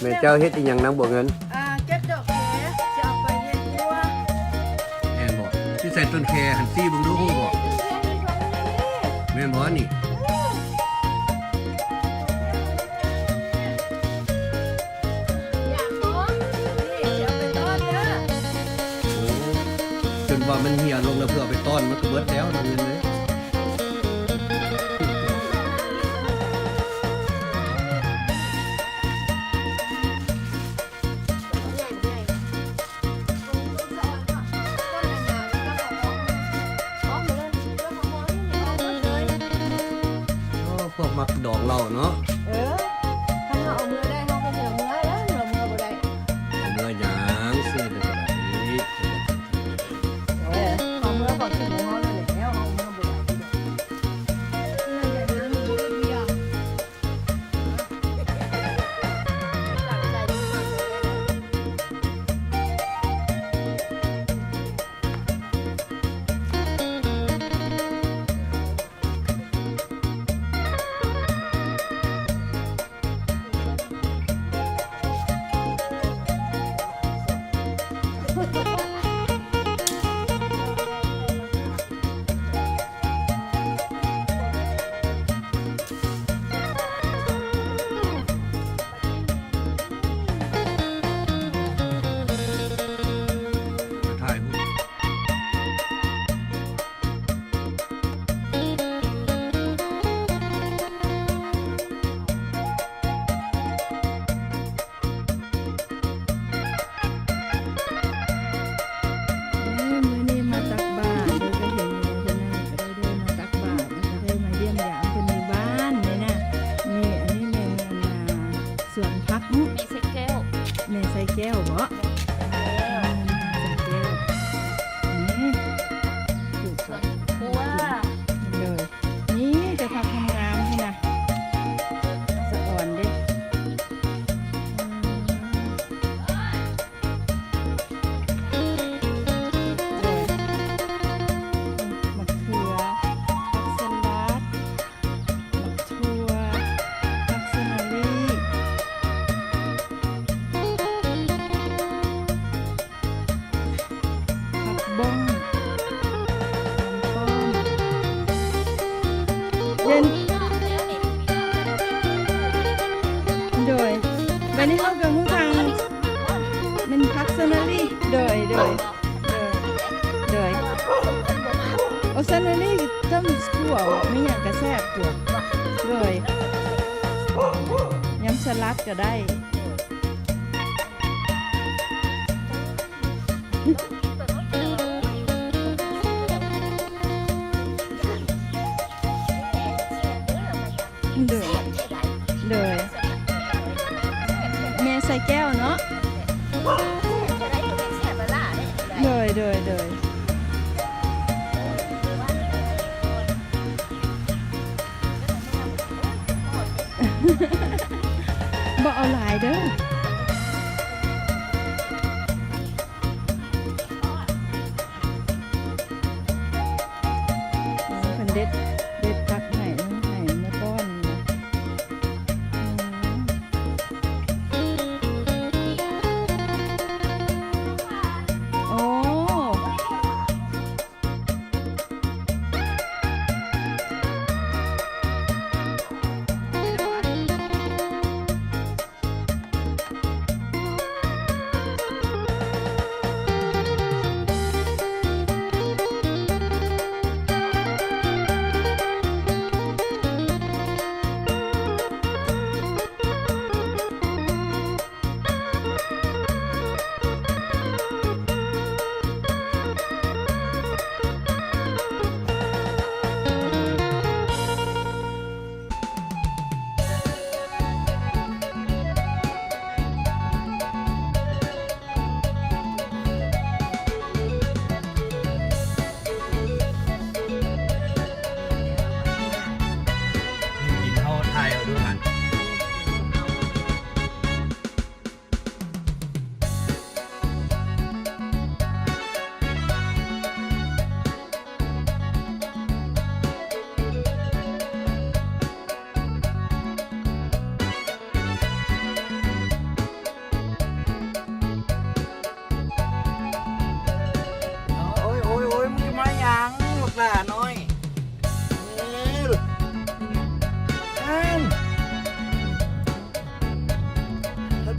ແມ່ເຈົ້າເຮັດອີ່ຫຍັງນາງບົວເງິນ? ອ່າ ເກັບດອກແຄ ຈະເອົາໄປເຮັດຄົວ. ແມ່ນບໍ່? ຢູ່ໃສຕົ້ນແຄຫັ້ນ? ຊີ້ເບິ່ງດູ ຮູ້ບໍ່? ແມ່ນບໍ່ນີ້? ຢາກບໍ່? ນີ້ ຊິເອົາໄປຕ້ອນເດີ. ໂອ້ ຈົນວ່າມັນເຫ່ຍລົງແລ້ວ ເພື່ອເອົາໄປຕ້ອນ ມັນກໍເບິດແລ້ວ ນ້ຳເງິນເອີຍ. ໂອ້ ພວກມັກດອງເຫຼົ້າເນາະ. ເອີ ຄັນເຮົາເອົາເມືອໄດ້ ເຮົາກໍຊິເອົາເມືອແລ້ວ ເມືອ ເມືອບໍ່ໄດ້ ເອົາເມືອຫຍັງ? ຊື້ໄດ້ກໍໄດ້. ໂອ້ຍ ເອົາເມືອຂອງກິນຂອງເຮົານັ້ນແຫຼະ ເຮົາເອົາເມືອບໍ່ໄດ້. ເອີ ມື້ນີ້ມາຕັກບາດ ເດີ ກໍເຫັນແມ່ເພິ່ນນັ້ນ ກໍໄດ້ເດີມາຕັກບາດ ແລ້ວກໍໄດ້ມາຢ້ຽມຢາມເພິ່ນຢູ່ບ້ານນີ້ນະ. ນີ້ ອັນນີ້ແມ່ນ ອັນນ່າ ສວນຜັກ ແມ່ໃສ່ແກ້ວ ແມ່ໃສ່ແກ້ວບໍ? ແມ່ໃສ່ແກ້ວ ອືມ ໃສ່ແກ້ວ ນີ້ ສວນຄົວ ໂດຍ. ນີ້ແຕ່ຜັກງາມໆ ພຸ້ນນະ ສະອອນເດ້. ໂດຍ ໝາກເຂືອ ຜັກສະຫຼັດ ໝາກຖົ່ວ ຜັກເຊັລລີ ຜັກບົ້ງ ຫອມປ້ອມ ເຫັນ ໂດຍ ບາດນີ້ເຮົາກໍຮູ້ທາງ ແມ່ນຜັກເຊັລລີ ໂດຍ ໂດຍ ໂດຍ ໂດຍ ໂອ ເຊັລລີຕົ້ມຂົ້ວ ມີຫຍັງກໍແຊບຕົວະ ໂດຍ ຍຳສະຫຼັດກໍໄດ້. ໂດຍ ໂດຍ ແມ່ໃສ່ແກ້ວເນາະ ໂດຍ ໂດຍ ໂດຍ. ບໍ່ເອົາຫຼາຍເດີ ເພິ່ນເດັດ ເດັດຜັກໃຫ້ ໃຫ້ມາຕ້ອນນະ ອືມ ໂອ້.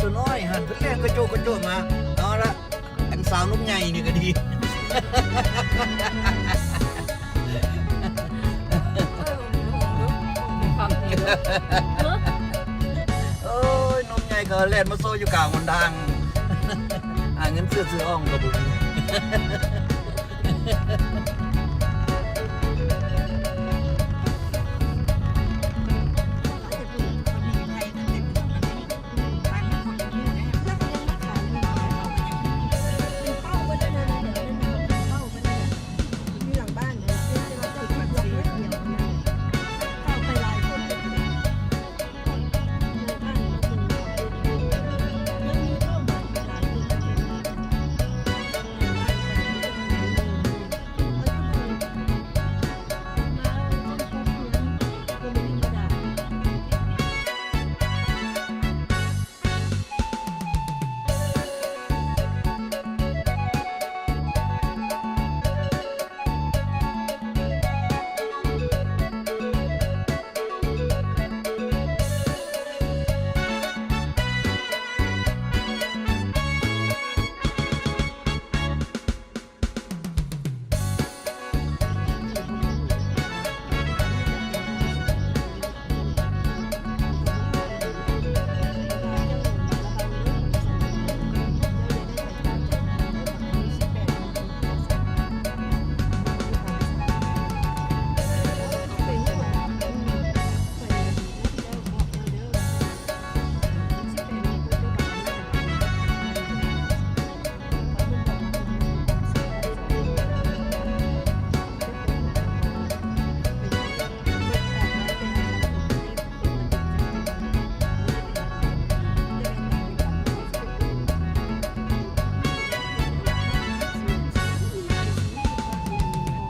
ຕົວນ້ອຍຫັ້ນ ເພິ່ນແລ່ນກະໂຈກກະໂຈກມາ. ເອົາລະ ອັນສາວນົມໃຫຍ່ນີ້ກະດີ. ໂອ້ຍ ນົມໃຫຍ່ກະແລ່ນມາໂຊຢູ່ກາງຫົນທາງ ຫາເງິນຊື້ ຊື້ອ່ອງກະບໍ່ມີ.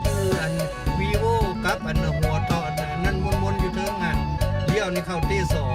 ຄືອັນ ວີໂວ ກັບອັນຫົວເທາະອັນນັ້ນ ມົນໆຢູ່ເທິງຫັ້ນ ລ້ຽວນີ້ເຂົ້າເຕສອງ